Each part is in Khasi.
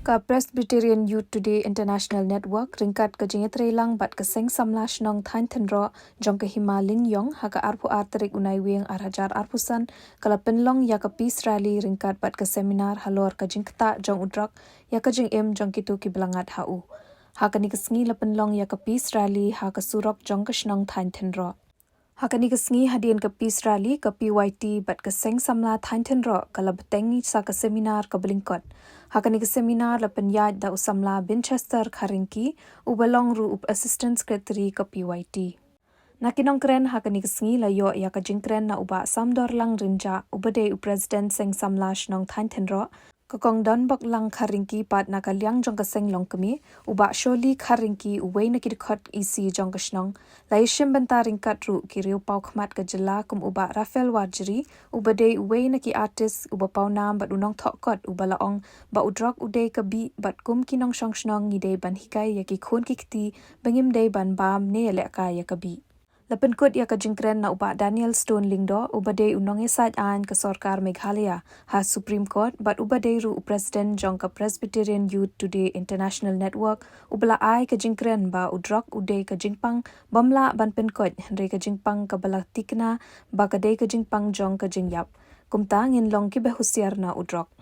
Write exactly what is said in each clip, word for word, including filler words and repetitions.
Ka Presbyterian Youth Today International Network ryngkat ka jingïatreilang bad ka Seng Samla Shnong Thaiñ Tynroh jong ka Hima Lyngiong ha ka arphew ar tarik u Naiwieng ar hajar arphew san ka la pynlong ïa ka Peace Rally ryngkat bad ka seminar halor ka jingktah jong u drok ïa ka jingim jong kito kiba la ngat ha u. Ha kane ka sngi la pynlong ïa ka Peace Rally ha ka surok jong ka shnong Thaiñ Tynroh. Ha kane ka sngi hadien ka Peace Rally, ka P Y T bad ka Seng Samla Thaiñ Tynroh ka la bteng sa ka seminar kaba lyngkot. Ha kane ka seminar la pynïaid da u samla Binchester Kharringki, uba long ruh u Assistant Secretary ka P Y T. Na ki nongkren ha kane ka sngi la ïoh ïa ka jingkren na u Bah Samdorlang Rynjah, uba dei u President Seng Samla Shnong Thaiñ Tynroh, ka Kong Donboklang Kharringki pat na ka liang jong ka Seng Longkmie, u Bah Sholi Kharringki, uwei na ki dkhot E C jong ka shnong, la ïashim bynta ryngkat ruh ki riewpawkhmat ka jylla kum u Bah Raphael Warjri, uba dei uwei na ki artist uba pawnam bad u nongthoh kot uba la ong ba u drok u dei ka bih bad kum ki nongshong shnong ngi dei ban hikai ïa ki khun ki kti ba ngim dei ban bam ne ïalehkai ïa ka bih. La pynkut ïa ka jingkren na u Bah Daniel Stone Lyngdoh, uba dei u nongïasaid aiñ ka sorkar Meghalaya ha Supreme Court bad uba dei ruh u President jong ka Presbyterian Youth Today International Network, uba la ai ka jingkren ba u drok u dei ka jingpang bym lah ban pynkoit, hynrei ka jingpang kaba la thikna ba ka dei ka jingpang jong ka jingïap. Kumta ngin long kiba husiar na u drok.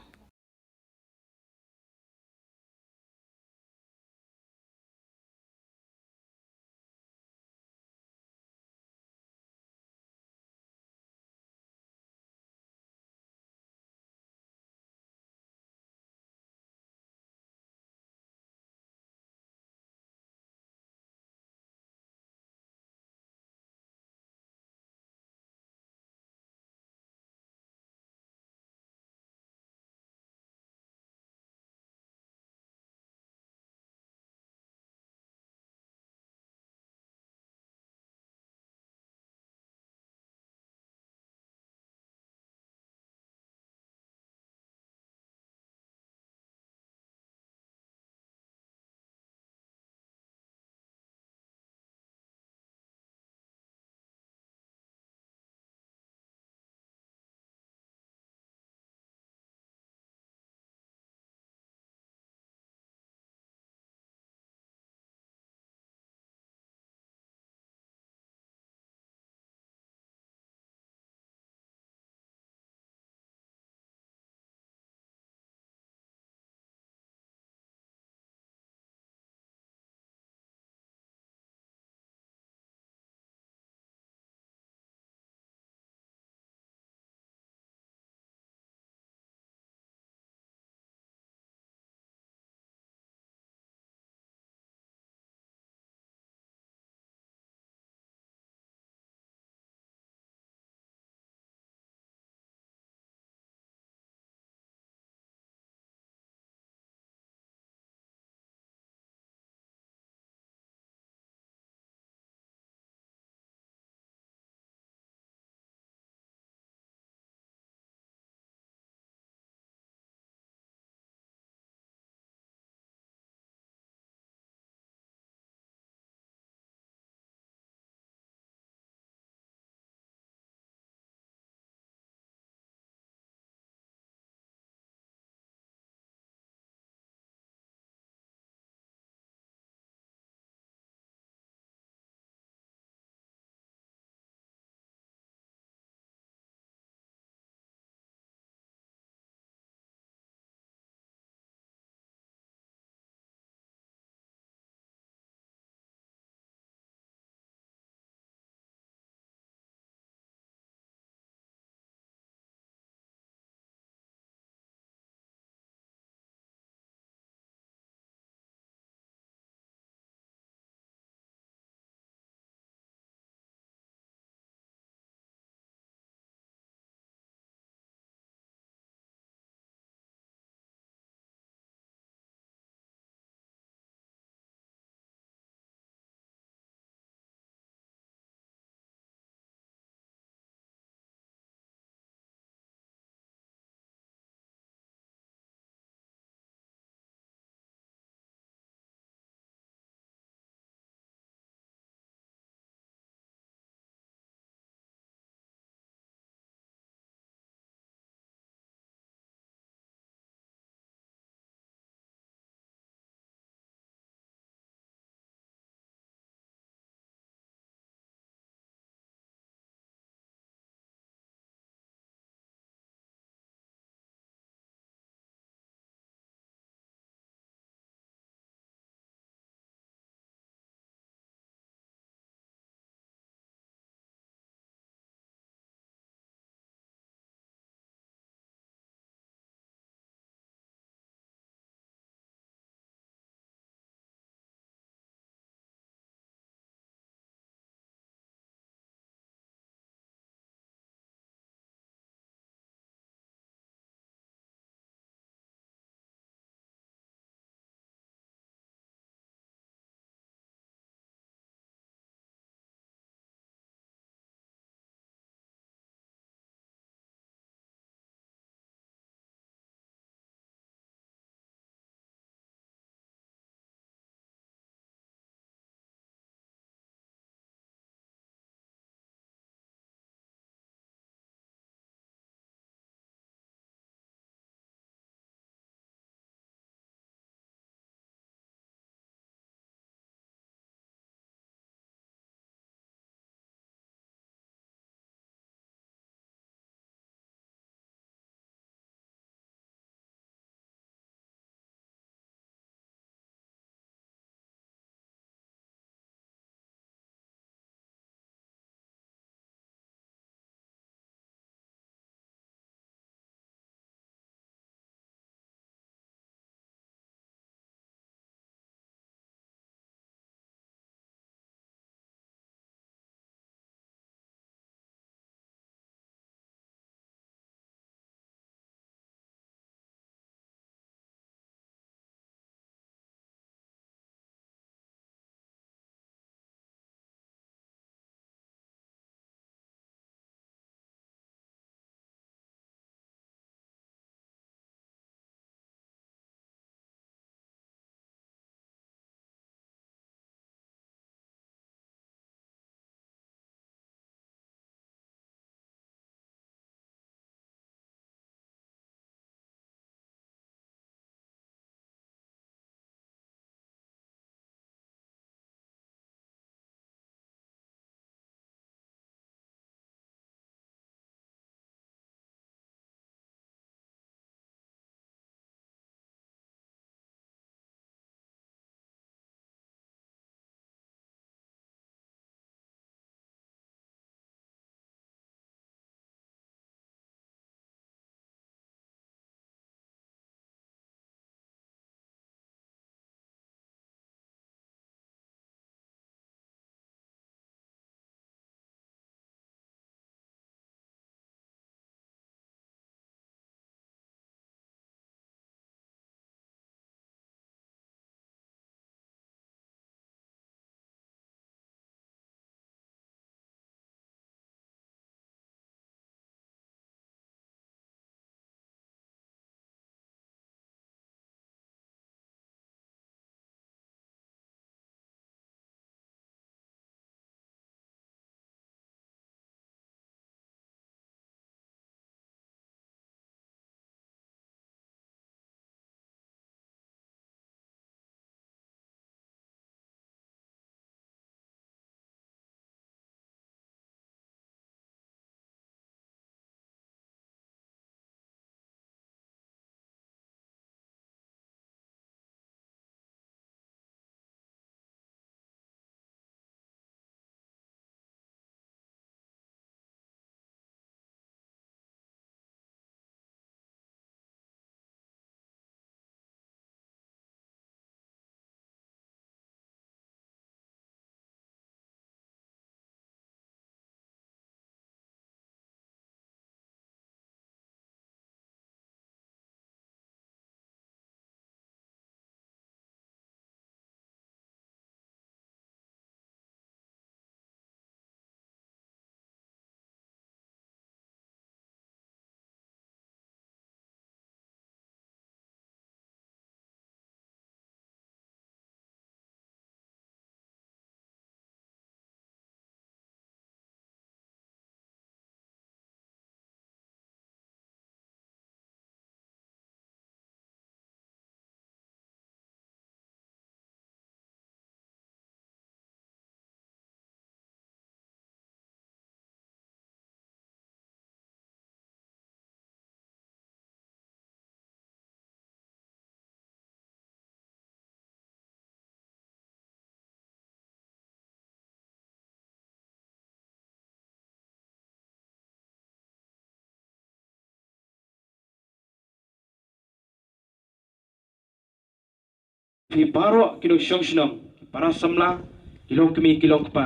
phi baroh ki nongshong shnong, ki para samla, ki longkmie ki longkpa,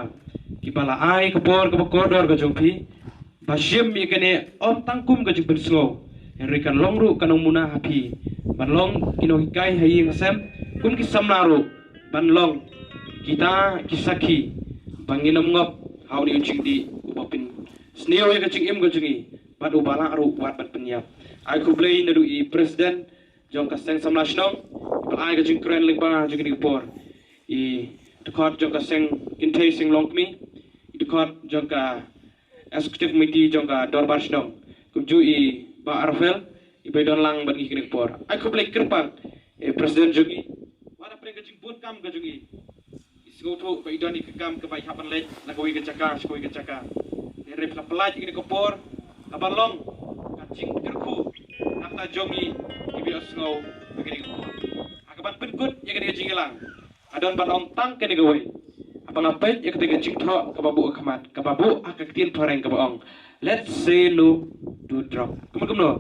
kiba la ai ka por kaba kordor ka jong phi ba shim ïa kane, ym tang kum ka jingpynsngew, hynrei kan long ruh ka nongmuna ha phi ban long ki nonghikai ha ïing ha sem, kum ki samla ruh ban long kita ki sakhi ba ngin ym ngop ha une u jingdih uba pynsniew ïa ka jingim ka jong ngi bad uba lah ruh wat ban pynïap. Ai khublei naduh i President jong ka Seng Samla Shnong ba la ai ka jingkren lyngba jong kane ka por, i dkhot jong ka Seng Kynthei Seng Longkmie, i dkhot jong ka Executive Committee jong ka Dorbar Shnong, kumjuh i Bah Arfel iba i don lang bad ngi kane ka por. Ai khublei kyrpang, eh, President jong ngi, wat hapdeng ka jingbun kam ka jong ngi, i sngewthuh ba i don i ka kam kaba i hap ban leit na kawei ka jaka sha kawei ka jaka. Hynrei phi la pynlait ïa kane ka por kaba long ka jingkyrkhu na ka bynta jong ngi kiba ïohsngew ïa kane ka por, ha kaban pynkut ïa kane ka jingïalang. Nga don ban ong tang kane kawei, haba nga peit ïa kata ka jingthoh kaba buh ha khmat, kaba buh ha ka ktien phareng kaba ong, "Let's say no to drug." Kumno kumno,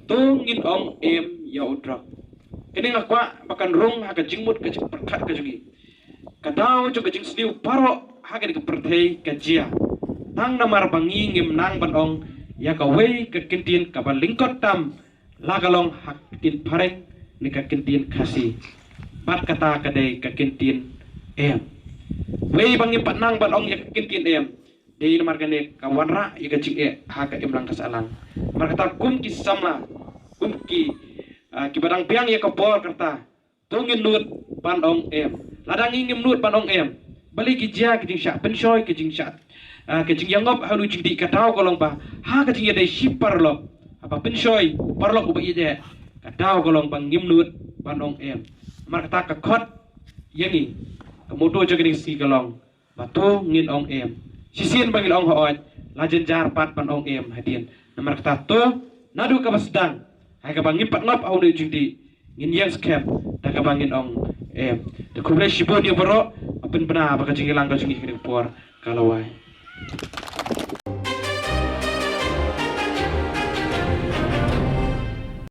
to ngin ong em ïa u drug. Kane nga kwah ba kan rung ha ka jingmut ka jingpyrkhat ka jong ngi. Ka daw jong ka jingsniew baroh ha kane ka pyrthei ka jia tang namar ba ngi ngim nang ban ong ïa kawei ka kyntien kaba lyngkot tam, la ka long ha ka ktien phareng ne ka ktien Khasi, bad kata ka dei ka kyntien em. Wei ba ngim pat nang ban ong ïa ka kyntien em, dei namar kane ka wanrah ïa ka jingeh ha ka imlang ka sahlang. Namar kata kum ki samla, kum ki, ah, kiba dang biang ïa ka por kata, to ngin nud ban ong em. Lada ngi ngim nud ban ong em, balei ki jia ki jingshah pynshoi, ki jingshah, ah, ki jingïangop ha une u jingdih? Ka daw ka long ba ha ka jingïadei shi paralok, haba pynshoi paralok uba ïeit, ka daw ka long ba ngim nud ban ong em. Namar kata ka khot ïa ngi, ka motto jong kane ka sngi ka long ba to ngin ong em. Shisien ba ngin ong hooid, la jynjar pat ban ong em hadien. Namar kata to, naduh kaba sdang ha kaba ngim pat ngop ha une u jingdih, ngin ïeng skhem da kaba ngin ong em. Te khublei shibun ïa baroh, pynbna ba ka jingïalang ka jong ngi kane ka por ka la wai.